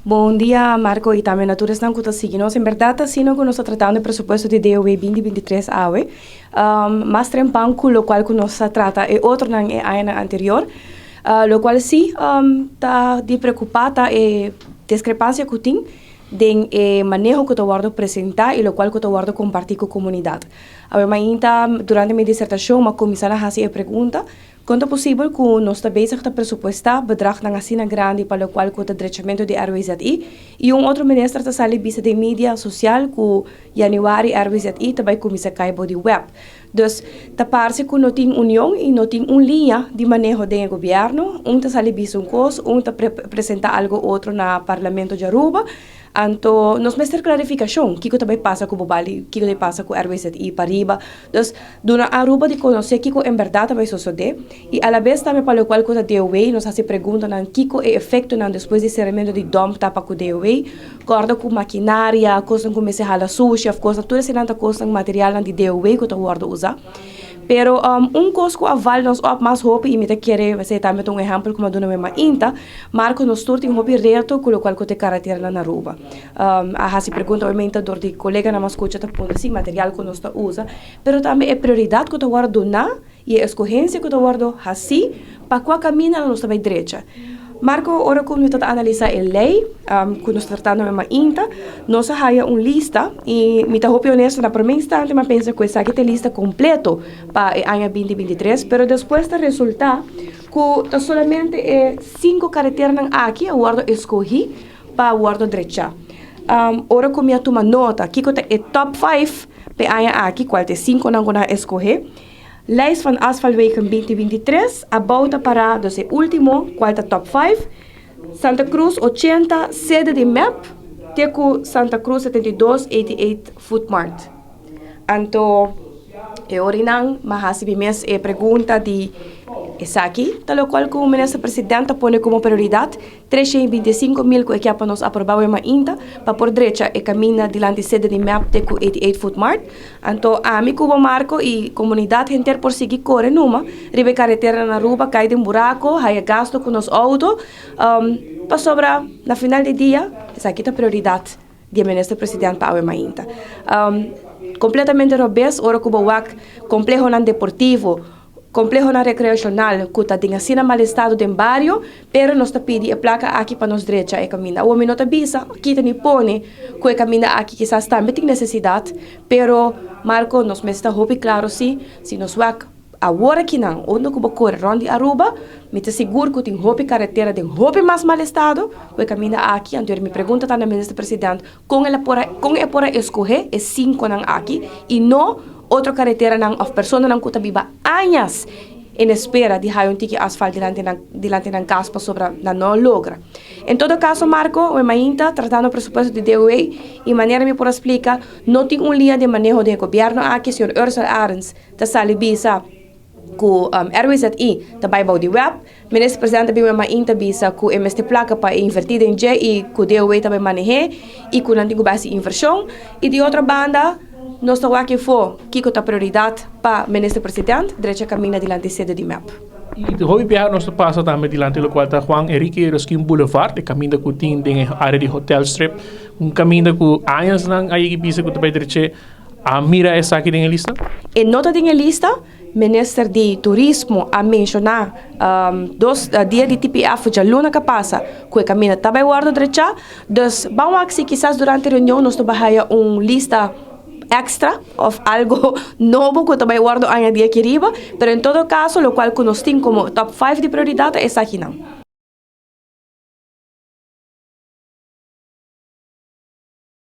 Bon dia, Marco, y tambe na tur esnan cu ta sigui nos. En berdad ta asina cu nos ta tratando e presupuesto di DOW 2023 awe. Mas trempan cu locual cu nos a trata e otronan e añanan anterior. Locual si ta di preocupa ta e discrepancia cu tin den e maneho cu ta wordo presenta y locual cu ta wordo comparti cu comunidad. Awe mainta durante mi disertacion mi a cuminsa na haci e pregunta: Con ta posibel cu nos ta bezig ta presupuesta bedragnan asina grandi pa locual cu ta drechamento di RWZI y un otro minister ta sali bisa den media social cu januari RWZI ta bay cuminsa cay bou di web? Dus ta parce cu no tin union y no tin un liña di maneho den e gobierno. Un ta sali bisa un cos, un ta presenta algo otro na Parlamento di Aruba. Anto nos mester clarificacion kico ta bay pasa cu Bobali, kico ta bay pasa cu RWZI pariba. Dus duna Aruba di conoce kico en berdad ta bay sosode y alabes tambe pa locual cu ta DOW, nos haci preguntanan kico e efectonan despues di ceramento di dump ta pa cu DOW. Corda cu maquinaria, cosnan cu mester hala sushi of cosnan, tur eseinan ta cosnan, materialnan di DOW cu ta wordo usa. Pero un cos cu a val nos op mas hopi, y mi ta kere esey tambe ta un ehempel cu mi a duna mi mainta, Marco, nos tur tin hopi reto cu locual cu ta e carreteranan na Aruba. A haci pregunta obviamente door di coleganan mas scucha ta puntra si material cu nos ta usa, pero tambe e prioridad cu ta wordo duna y e escogencia cu ta wordo haci pa cua caminda nos ta bay drecha. Marco, ora cu mi ta analisa e ley cu nos ta tratando me mainta, nos a haya un lista y mi ta hopi honesto, na prome instante mi a pensa cu esaki ta e lista completo pa e aña 2023, pero despues ta resulta cu ta solamente e cinco careteranan aki a wordo escogi pa wordo drecha. Ora cu mi a tuma nota kico ta e top 5 pa e aña aki, cual ta e cinconan cu nan a escoge, Lijst van asfaltwegen 2023, abou ta para, dus e ultimo, cual ta top 5, Santa Cruz 80, sede di MEP, te cu Santa Cruz 72, 88 Foodmart. Anto, e orinan, m'a haci mi mes e pregunta di esaki ta locual cu minister president ta pone como prioridad, 325 mil cu e kier pa nos aproba awe mainta pa por drecha e caminda dilanti sede di MEP te cu 88 Foodmart. Anto ami cu bo, Marco, y comunidad henter por sigui core numa riba e caretera na Aruba, cay den buraco, haya gasto cu nos auto, pasobra na final di dia esaki ta prioridad di minister president pa awe mainta. Completamente robes ora cu bo wak complehonan deportivo, complehonan recreacional cu ta den asina mal estado den bario, pero nos ta pidi e placa aki pa nos drecha e caminda. Awor mi no ta bisa, kita ni pone cu e caminda aki kisas tambe tin necesidad, pero, Marco, nos mester ta hopi claro si, si nos wak awor akinan, unda cu bo core rond di Aruba, mi ta sigur cu tin hopi caretera den hopi mas mal estado cu e caminda aki. Anto mi pregunta ta na minister president con e por a escoge e cinconan aki y no otro careteranan of personanan cu ta biba añas en espera di haya un tiki asfalt dilanti nan cas pasobra nan no logra. En todo caso, Marco, awe mainta, tratando presupuesto di DOW, y manera mi por explica, no tin un liña di maneho di gobierno aki. Señor Ursell Arends ta sali bisa cu RWZI ta bay bou di web, minister president bin mainta bisa cu e mester placa pa inverti den dje y cu DOW ta bay maneha y cu nan tin cu haci inversion, y di otro banda nos ta wak afo kico ta prioridad pa minister president: drecha caminda dilanti sede di MEP. Y hopi biaha nos ta pasa tambe dilanti locual ta Juan Enrique Eroskin Boulevard, e caminda cu tin den area di Hotel Strip, un caminda cu añanan a bisa cu ta bay drecha. A mira esaki den lista? E no ta den lista. Minister di Turismo a menciona 2 dia di TPF dialuna cu a pasa cu e caminda ta bay wordo drecha. Dus ban wak si kisas durante reunion nos ta haya un lista extra of algo nobo cu ta bay wordo añadi aki riba, pero en todo caso, locual cu nos tin como top 5 di prioridad ta esakinan.